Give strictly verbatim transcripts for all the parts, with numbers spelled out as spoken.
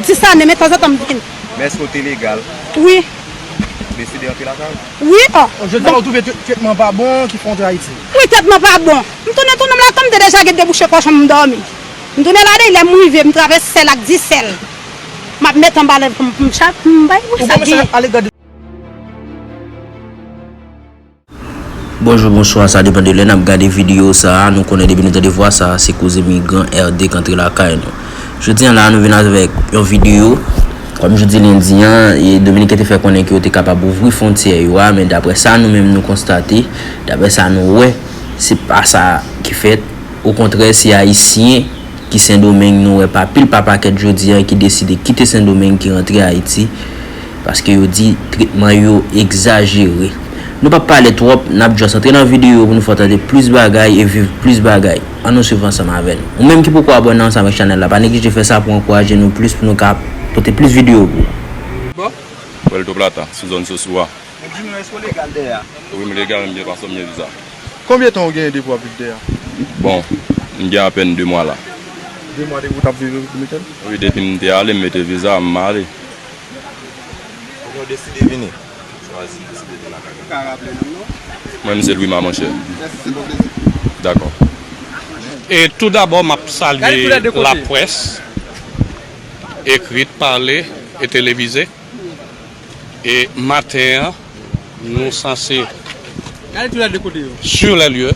Sis ane, men tanzantan m vin. Men èske w te legal? Wi. Ou deside antre lakay ou? Wi, o. Jodi a, ou twouve tretman pa bon ki fè w antre Ayiti? Wi, tretman pa bon. M tounen, tounen m la, tan m te deja gen debouche kòchon m dòmi. M tounen la deyè, lè m rive, m travèse sèl ak disèl. M ap met anba lèv pou m, pou m chak, m bay pou sa gen. Bonjou, bonswa, sa depann de lè n ap gade videyo sa a. Nou konnen depi nou tande vwa sa a, se koze migran R D k antre lakay nou. Jodi a la, nou vin avèk yon videyo. Kòm jodi lendi an, e Dominiken te fè konnen ke yo te kapab ouvri fwontyè yo a, men daprè sa nou menm nou konstate, daprè sa nou wè, se pa sa ki fèt. Okontrè, se Ayisyen ki Sendomeng nou wè pa pil pa pakèt jodi a ki deside kite Sendomeng, ki rantre Ayiti, paske yo di tretman yo egzajere. Nou p ap pale twòp, n ap just antre nan videyo pou nou fè w tande plis bagay e viv plis bagay. Ann nou swiv ansanm avè n. Ou menm ki poko abòne ansanm avèk chanèl la, pa neglije fè sa pou ankouraje nou plis pou nou ka pote plis videyo pou ou. Puerto Plata, sou zòn Sosua. Ou di nou èske w legal dèyè a? Wi, m legal, m byen pase, m gen viza. Konbyen tan ou genyen depi w ap viv dèyè a? Bon, m gen apèn de mwa la. De mwa depi w t ap viv Repiblik Dominikèn? Wi, depi m te ale, m mete viza, m ale. Kounye a w deside vini? Chwazi, m deside vin lakay mwen. Ou ka raple non w non? Mwen, m se Louis Mamanchè. Mèsi, se yon plezi. Dakò. E toudabò, m ap salye laprès ekrit, pale e televize. E maten an, nou sanse sur les lieux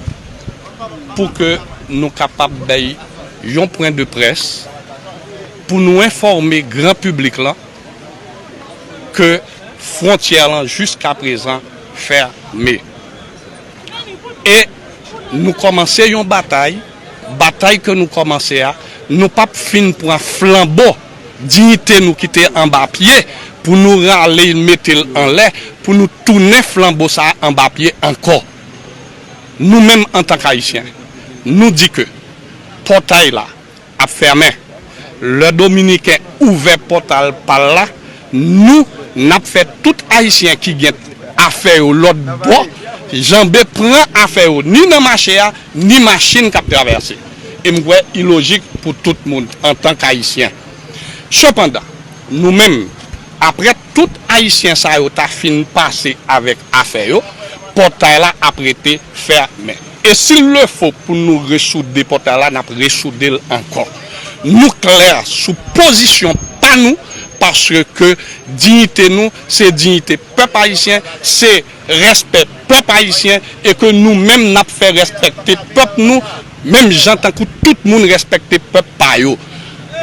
pou ke nou kapab bay yon pwen de près pou nou enfòme gran piblik lan ke fwontyè lan jiska prezan fèmen. E nou kòmanse yon batay. Batay ke nou kòmanse a, nou p ap fin pran flanbo diyite nou ki te anba pye pou nou rale mete l anlè, pou nou tounen flanbo sa a anba pye ankò. Nou menm antank Ayisyen, nou di ke pòtay la ap fèmen. Lè Dominiken ouvè pòtal pa l la, nou, n ap fè tout Ayisyen ki gen afè yo lòt bò, janbe pran afè yo ni nan mache a, ni machin k ap travèse. E m kwè i lojik pou tout moun antank Ayisyen. Sepandan, nou menm, aprè tout Ayisyen sa yo ta fin pase avèk afè yo, pòtay la ap rete fèmen. E s'il le faut pou nou resoude pòtay la, n ap resoude l ankò. Nou klè sou pozisyon pa nou, paske diyite nou, se diyite pèp ayisyen, se rèspè pèp ayisyen, e ke nou menm n ap fè rèspèkte pèp nou, menm jan tankou tout moun rèspèkte pèp pa yo.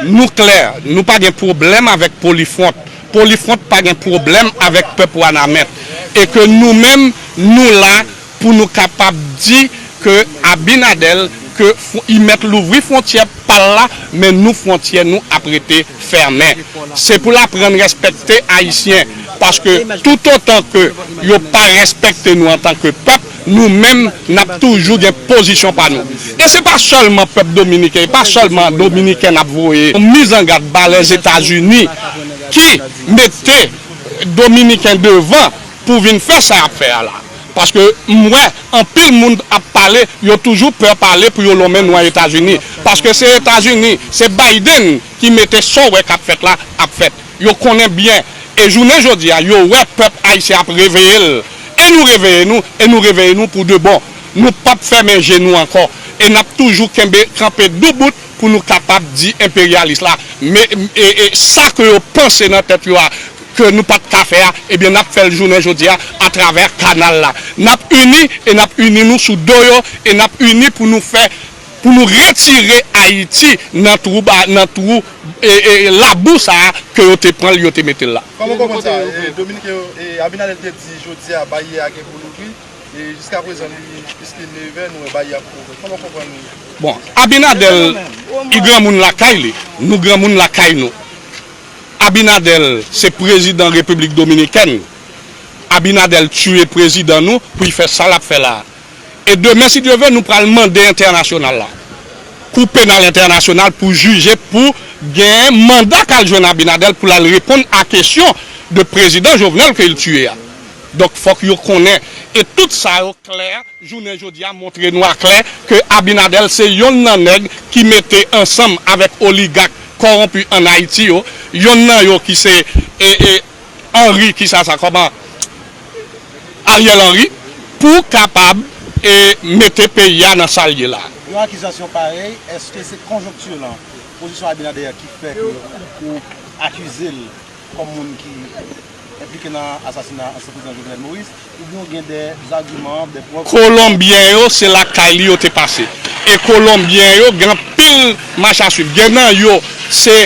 Nou klè, nou pa gen pwoblèm avèk Polifwont. Polifwont pa gen pwoblèm avèk pèp Wanament. E ke nou menm, nou la pou nou kapab di ke Abinader, ke fw- i mèt louvri fwontyè pa l la, men nou, fwontyè nou ap rete fèmen. Se pou l aprann rèspèkte Ayisyen, paske toutotan ke yo pa rèspèkte nou antanke pèp, nou menm, n ap toujou gen pozisyon pa nou. E se pa sèlman pèp dominiken, e pa sèlman dominiken n ap voye yon mizangad ba Lèzetazini ki mete dominiken devan pou vin fè sa y ap fè a la. Paske m wè anpil moun ap pale, yo toujou pè pale pou yo lonmen nou an Etazini. Paske se Etazini, se Biden ki mete sa w wè k ap fèt la ap fèt. Yo konnen byen. E jounen jodi a, yo wè pèp ayisyen ap reveye l. E nou reveye nou, e nou reveye nou pou de bon. Nou p ap fèmen je nou ankò. E n ap toujou kenbe, kanpe doubout pou nou kapab di enperyalis la, men, e, e, sa ke yo panse nan tèt yo a, ke nou pa t ka fè a, ebyen, n ap fè l jounen jodi a atravè kanal la. N ap ini, e n ap ini nou sou do yo, e n ap ini pou nou fè, pou nou retire Ayiti nan twou ba, nan twou, e, e, labou sa a ke yo te pran l, yo te mete l la. Kòman w konprann sa? E, Dominiken yo, e, Abinader te di jodi a baryè a gen pou louvri, e jiska prezan li, piske nevè, nou wè baryè a poko ouvè. Kòman w konprann? Bon, Abinader, li granmoun lakay li, nou granmoun lakay nou. Abinader se prezidan Repiblik Dominikèn. Abinader tiye prezidan nou pou l fè sa l ap fè la a. E demen, si Dye ve, nou pral mande entènasyonal la, Kou Penal Entènasyonal pou jije, pou gen manda k al jwenn Abinader pou l al reponn a kesyon de prezidan Jovenel ke l tiye a. Donk, fòk yo konnen. E tout sa yo klè, jounen jodi a montre nou aklè ke Abinader se yonn nan nèg ki mete ansanm avèk oligak kòwonpi ann Ayiti yo, yonn nan yo ki se e, e, Henry, ki sa, sa, kòman? Ariel Henry, pou kapab e, mete peyi a nan sa l ye la. Yon akizasyon parèy, èske se konjonkti lan, pozisyon Abinader ki fè ke ou akize l kòm moun ki enplike nan asasina ansyen prezidan Jovenel Moïse, oubyen w gen de zagiman, de prèv? Kolonbyen yo, se lakay li yo te pase. E Kolonbyen yo gen anpil mach a swiv. Gen nan yo, se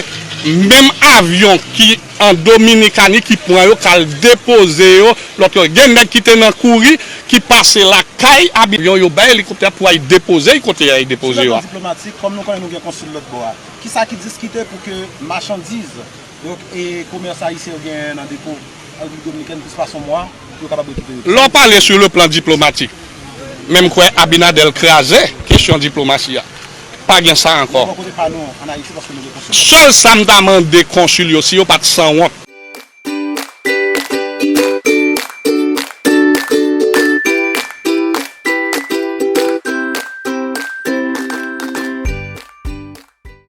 menm avyon ki an Dominikani ki pran yo, k al depoze yo lòt kote. Gen nèg ki te nan kouri, ki pase lakay Abinader, yo bay elikoptè pou al depoze yo kote y al depoze yo a. Sou le plan diplomatik, kòm nou konnen nou gen konsil lòt bò a, kisa ki diskite pou ke machandiz, donk, e komès ayisyen yo genyen nan depo an Repiblik Dominikèn plis pase yon mwa, pou yo kapab rekipere? Lè w pale sou le plan diplomatik, men m kwè Abinader kraze kesyon diplomasi a. Pa gen sa ankò. Bò kote pa nou, ann Ayiti, paske nou gen konsil. Sèl sa m ta mande konsil yo, si yo pa t sanwont,